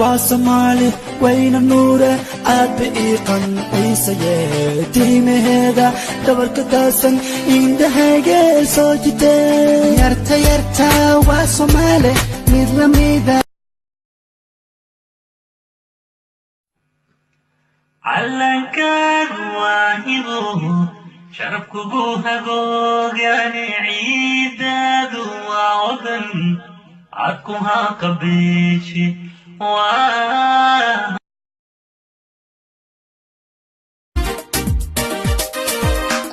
Waa Soomaali wayna nuure aad ba ii qanciisaye tiimaheeda dhabarka taasan indhahayge soo jitee yarta yarta waa Soomaali mid lamida. Calankaan waa hibo sharafkugu hagoogane ciidaadu waa wadan cadku haa qabeeshi waa.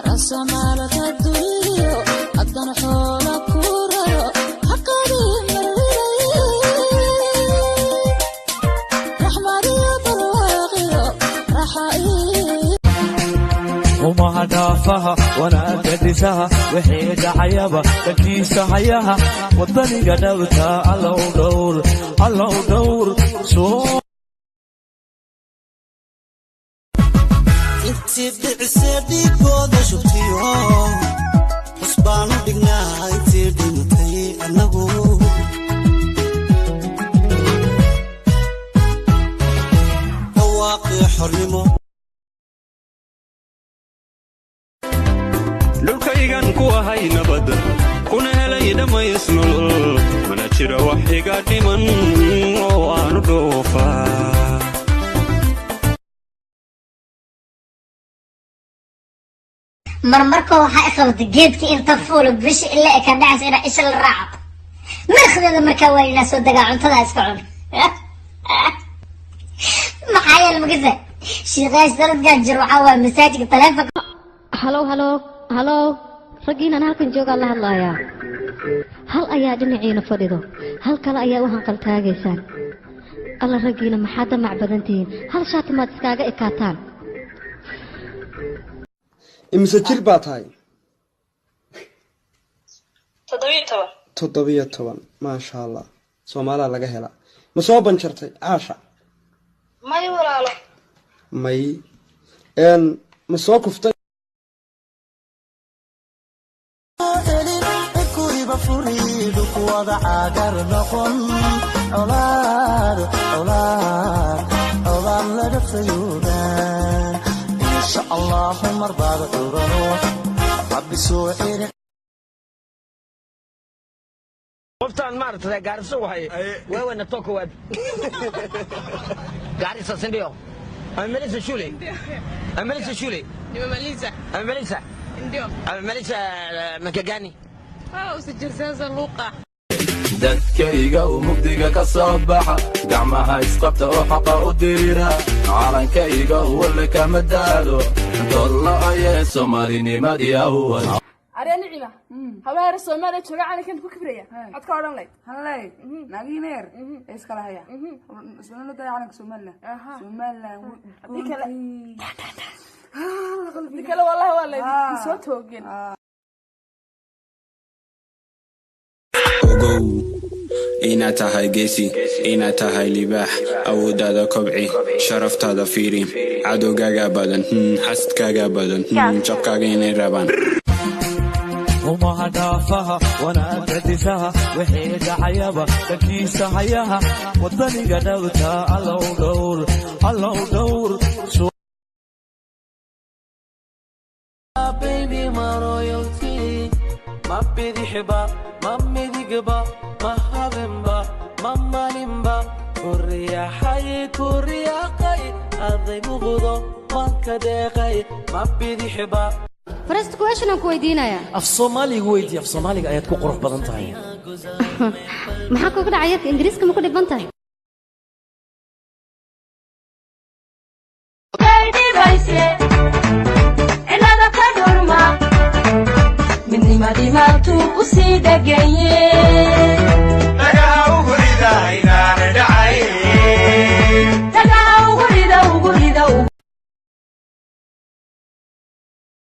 Rasamaalka duriyo haddana xoola ku raro xaqadii marwilay raxmadiyo barwaaqiyo raxa. Umaha dhaafaha wanaagga dhisaha wixii dhacayaba dhankiisa hayaha wadaniga dhawta allow dhowr allow dhowr soo. Intii dhicisee dhiigooda shubtiyo xus baanu dhignaa intii dhimatay annagu dhawaaqii xornimo. Dhulkaygan ku ahay nabad kuna helay dhammays nolol mana jiro wax iga dhiman oo aanu dhoofaa. Marmarka waxaa i qabatay geedka inta fuulo bisha ilaa ay ka dhacaysa inaa isha la raaco markhdeeda, markaa waa inaa soo degaa cuntadaa iska cun. Maxaa yeele makase shiiqaash sanadkan jir waxaa waaya masaajidka taleefonka. Halow halow halow, raggiinaan halkan joogaa la hadlayaa. Hal ayaa dhinaciina fadhido, hal kale ayaa u hanqaltaagaysaan. Alla raggiina maxaa damac badan tihiin? Hal shaati maad iskaaga ekaataan. Imise jir baa tahay? 17. 17, maasha Allah. Soomaalaa laga helaa. Ma soo banjartay caasha? May walaalo. May ma soo kuftay? Kuiba furiidu kuwada caagar noqon colaad colaad colaad laga fayoogaan insha Allahu marbaad curano Rabbi soo celi. Qoftaan maaragtay Gaarisa wahay, wewe natoka wapi? Garissa, si ndio? Amemaliza shule? Amemaliza shule? Nimemaliza. Amemaliza? Ndio. Amemaliza miaka gani? Ah, usijizaza luqa. Dadkayga uu mugdiga ka soo baxa, gacmaha isqabta oo xaqa u diriira, calankayga walle kama daalo dollo ayee soomaalinimadii awal. Arya Nicima, hawlaha reer Soomaaliya jooga calankan ku kibraya cod ka odhan layd Halley naagiineer ee iskala haya isla daya calanka Somaliland Somaliland. Haddii kale, haddii kale wallahi waa laydin soo toogin. Ogow inaad tahay geesi, inaad tahay libaax. Awooddaada kobci, sharaftaada fiiri. Cadowgaaga badan, xasadkaaga badan, jabkaaga inay rabaan. Umaha dhaafaha wanaagga dhisaha wixii dhacayaba dhankiisa hayaha wadaniga dhawta allow dhowr allow dhowr. Baby, my royalty, ma bidixba ma midigba ma habeenba ma maalinba kuriyaxay kuriyaaqay aday muqdo manka deeqay ma bidixba. First question aan ku weydiinayaa. Af Soomaaliga weydii, af Soomaaliga ayaad ku qurux badan tahay. Maxaa kugu dhacay yarka? Ingiriiska ma ku dhiban tahay? Midnimadii maaltuu ku sii dhagaye.